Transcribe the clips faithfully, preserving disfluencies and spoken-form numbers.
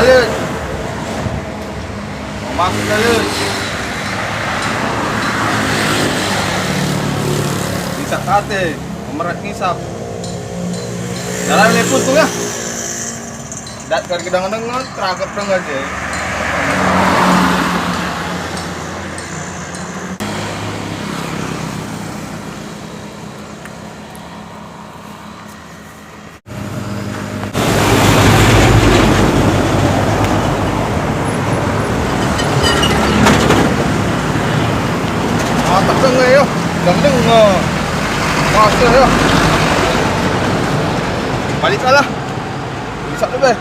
Lut. Masuk dah, Lut. Ngisap ate, memerat ngisap. Jalan ni puntung ya. Dat kar gedang dengar, terangkap dengar je. Mantap deng, eh, yo. Deng, deng, eh. Masuk, yo. Balik lah. Bisa tu, be.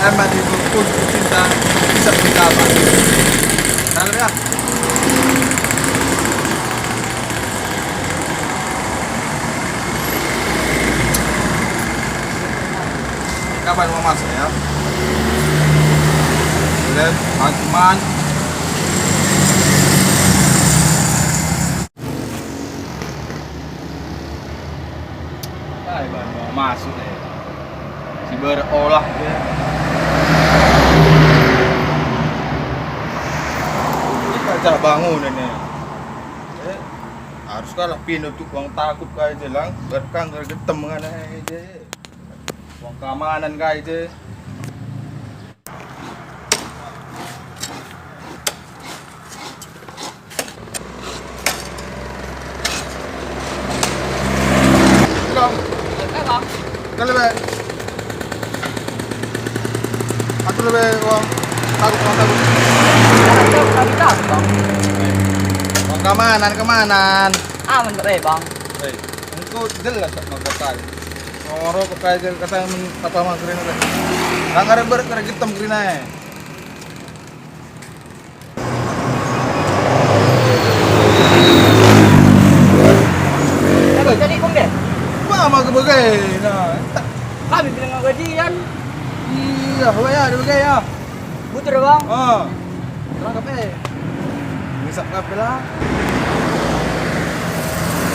Emang ibu pun cinta bisa mendapat. Dalam ya. Kapan mau masuk ya? Udah, Mas Iman. Ai, baru mau masuk, eh. Si berolah, ya. Ini kacak bangunan, eh. Eh, harus kalah pindah tu uang takut kai je lang. Berkang getem ngana, eh, je. Uang keamanan kai je. Bang. Bang. Kali be. Aku lebih uang. Takut, uang takut. Takut, takut, Bang. Uang keamanan, keamanan. Aman kok, eh, Bang. Eh, engko jelas tak mau kata. Ngoro kok kayak kata men-, kata mangkring. Nggak ngarep berat, ngarep getem kerina, eh. Dapat jadi pun deh. Wah, maka bagai. Nah, tak. Kami bilang gajian. Iya, wah ya, ada bagai ya. Butur, Bang. Ah. Terangkap, eh. Ngisap kape lah.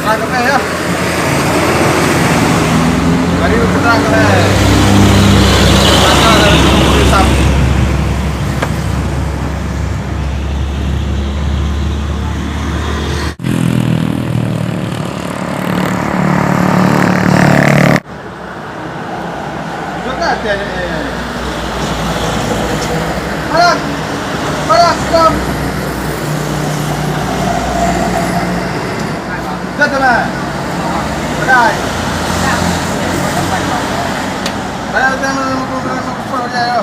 Terangkap, eh, ya. Tadi lu terangkap, eh. Terangkap, eh. Ngisap. Juga tiada, eh. Parak! Parak, stop! Sudah, teman. Pakai. Pakai, teman, lima puluh, lima puluh, ya, yo.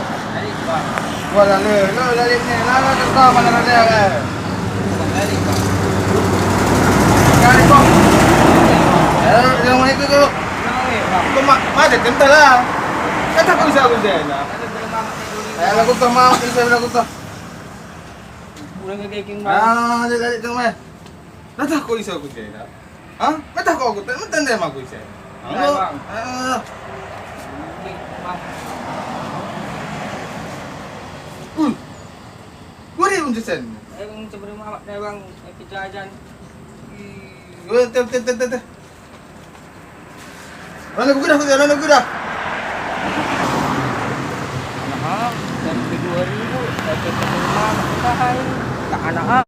Wala le, lo lalik ni, lala ke kau mana rada ke? Kali kau. Eh, yang mana itu tu? Kau ma-, macam kental lah. Kata kau bisa, aku bisa lah. Eh, lagu kau mau, bisa lagu kau. Udah ngegeking banget. Ah, dia lalik tu meh. Datah kau iso aku cina. Hah? Datah kau aku, tak mentah dia aku cina. Halo. Bang. Ah. Bang. Uh. Dua ribu sen. Eh, Bang, coba rumah awak deh, Bang. Eh, kita aja. Ih, teh, teh, teh, teh, teh. Mana kuda, kuda, mana kuda? Mahal, dari dua ribu, dari rumah, mahal. Tak anak, ah.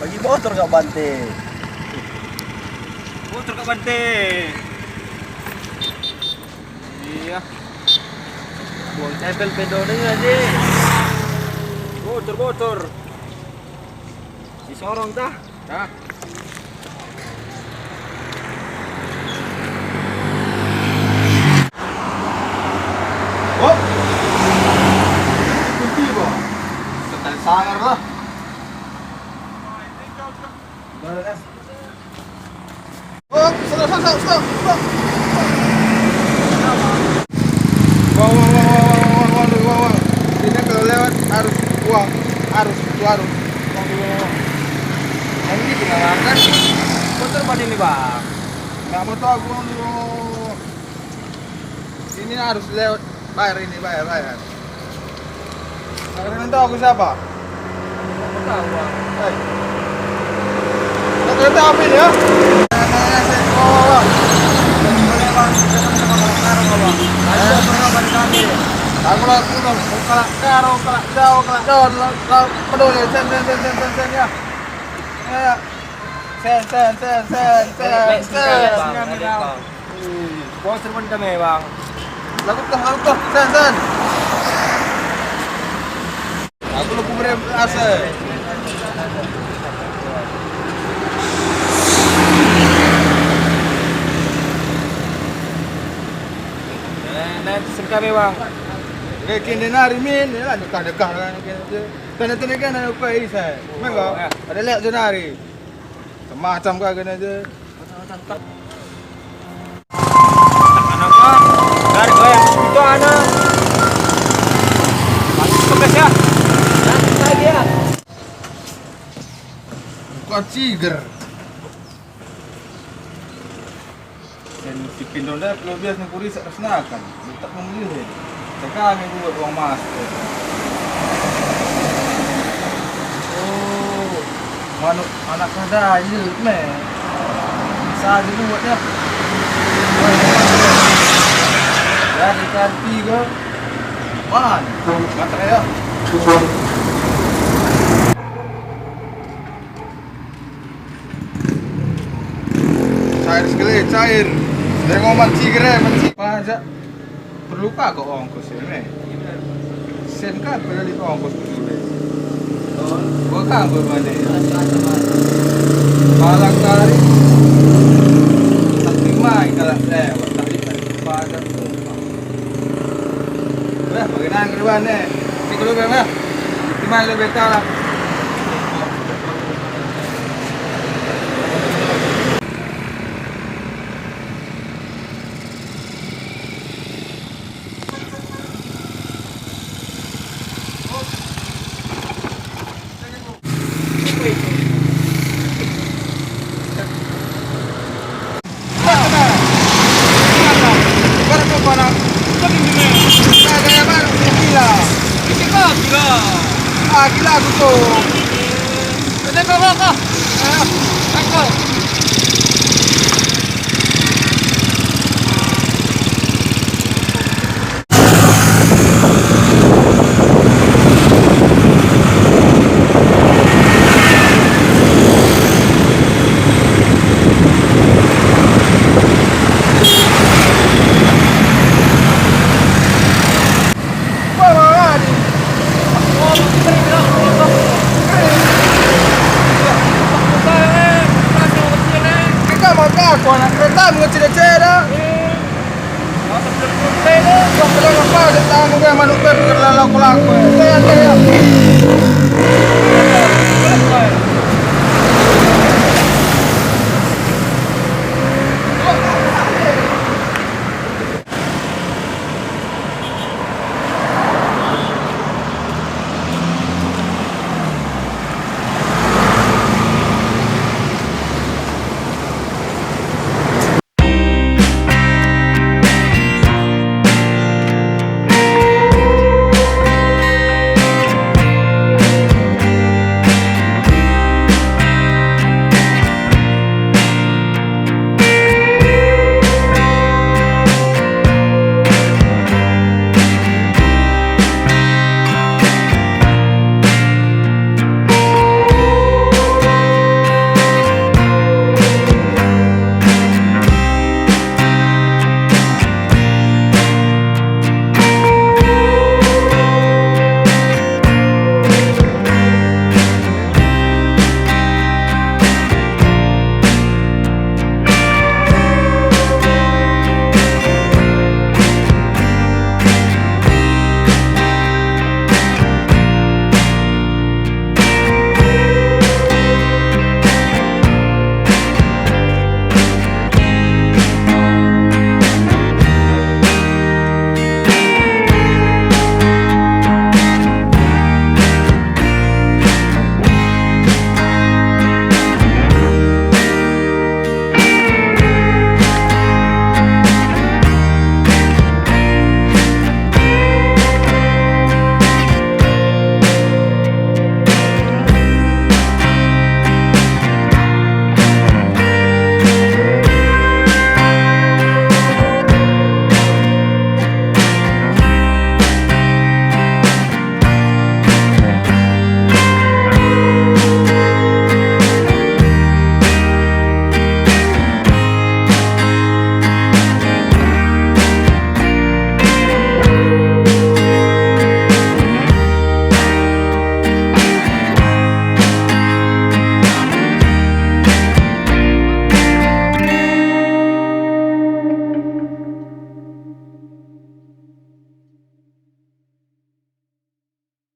Bagi motor gak Bante? Motor gak Bante? Iya. Buang tempel pedone aja. Bocor, bocor. Si sorong tah. Tah. Hop. Kunci, Bang. Sekali sangar lah. Udah, Oh, stop, stop, stop, stop, stop. Wah, wah, wah, wah, wah, wah, wah, wah, wah, wah. Ini kalau lewat harus, wah, harus, itu harus. Wah, wah, wah, wah. Yang ini gimana kan? Motor pada ini, Bang. Nggak mau tahu aku, Bang. Ini harus lewat bayar ini, bayar, bayar. Nggak kena tahu aku siapa? Nggak tahu, Bang. Hei. Nggak kena tahu apa ini, ya? Boleh, Bang. Kita sama-sama kalak Karo, Bang. Ayo, pernah balik lagi. Aku lah, aku lah. Kalak Karo, kalak Jawa, kalak Jawa, kalak, kalak peduli. Sen, sen, sen, sen, sen, sen, ya. Ya. Sen, sen, sen, sen, sen, Baik, baik, sen. Sebentar, Bang. Ada, Bang. Ih, sponsor pun kami, Bang. Lagu toh, lagu toh, sen, sen. Aku lagu berem asa. Eh, nanti sen kami, Bang. Oke, kini nari min, ya, dekah-dekah kan, kini. Tanda-tanda kan apa, Isa? Mega, ya. Ada lihat je nari. Macam kah kena je. Anak-anak, dari goyang itu anak. Masuk ke ya. Bukan ciger. Dan si Pindo nda pelobias nengkuri sak ras nakan. Minta pemilih. Cakami buat uang mas. Oh, manuk anak sada aja, me. Saja buat ya. Jadi kan tiga. Man, mantap ya. Cair sekali, cair. Dengo manci gere, manci. Pajak. Perlu ka kok ongkos ya, me? Sen ka pelali ongkos dulu. Gua ka bebane. Palang kari. Tapi mai kalau lewat tadi dari pajak tumpah. Wah, bagaimana keduan nih? Si keluar, Bang, ya? Gimana lebih kalah? Kita maka aku anak kereta mengecil-cil dah. Wah, kena apa, kita tamu kayak manuk ber, kena laku-laku, ya.